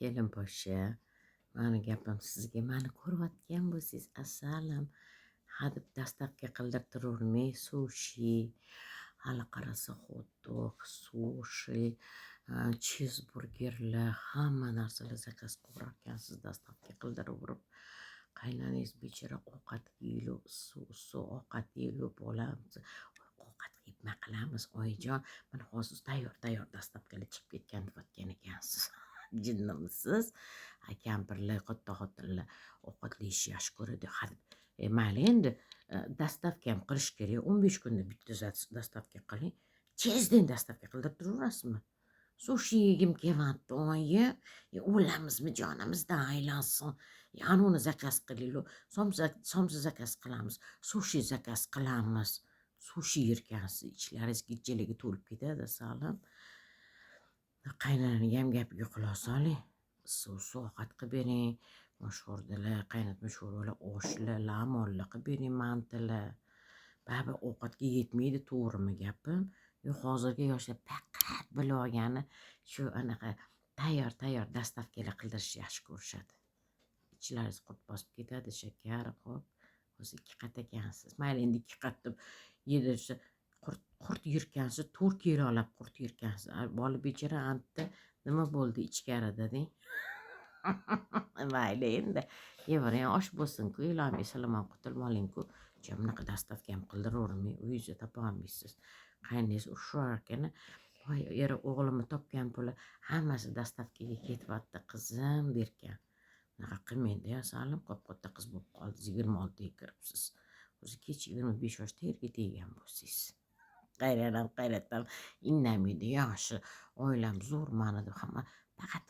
Kelinposhsha, mani gapim sizga, mani ko'rayotgan bo'lsangiz, asalim, hadeb доставка qildirtiravermang sushi, hali qarasa xot-dog, sushi, chizburgerlar, hamma narsalar заказ qilaverarkansiz доставка qildiraverib. Qaynonangiz bechora ovqat yeylu, issiq issiq ovqat yeylu, bolam, ovqat yeb nima qilamiz, oyijon, mana hozir tayyor tayyor доставка lar chiqib ketgan deyotgan ekansiz. Jinnimisiz? A kampirlar, katta xotinlar ovqat yeyishni yaxshi ko'radi. Hadeb mayli endi доставка ham qilish kerak. 15 kunda bitta доставка qiling. Tezdan доставка qildirib turaverasizmi? Sushi yegim kelyapti, oyi. O'lamizmi, jonimizdan aylansin. Anavini заказ qilinglar. Somsa, somsa заказ qilamiz. Sushi заказ qilamiz. Sushi yerkansiz, ichlaringiz gijjaligi to'lib ketadi, asalim. Qaynonani ham gapiga quloq soling. Issiq issiq ovqat qilib bering. Sho'rdalar, qaynatma sho'rvalar, oshlar, lamonlar qilib bering, mantilar. Baribir ovqatga yetmaydi, to'g'rimi gapim? Yo'q, hozirgi yoshlar faqat bilib olgani shu anaqa tayyor tayyor доставка lar qildirishni yaxshi ko'rishadi. Ichlaringiz qurt bosib ketadi, shakar, xo'p. O'zi ikki qat ekansiz. Mayli endi ikki qat deb yedirsa, qurt qurt yerkansiz, 4 kilolab qurt yerkansiz. Bola bechora anta nima bo'ldi ichkarida deng. Mayli endi yevering, osh bo'lsin-ku, ilohim eson-omon qutulib oling-ku. Bunaqa доставка ham qildiravermang, uyingizda topolmaysiz. Qayningiz urusharkan, voy eri o'g'limni topgan puli hammasi доставка ga ketyapti, qizim derkan. Unaqa qilmang-da, asalim, qop-katta qiz bo'lib qoldingiz, 26 ga kiribsiz. O'zi kech 25 yoshda erga teggan bo'lsangiz. Qaynonam, qaynotam indamaydi, yaxshi, oilam zo'r mani deb hamma faqat.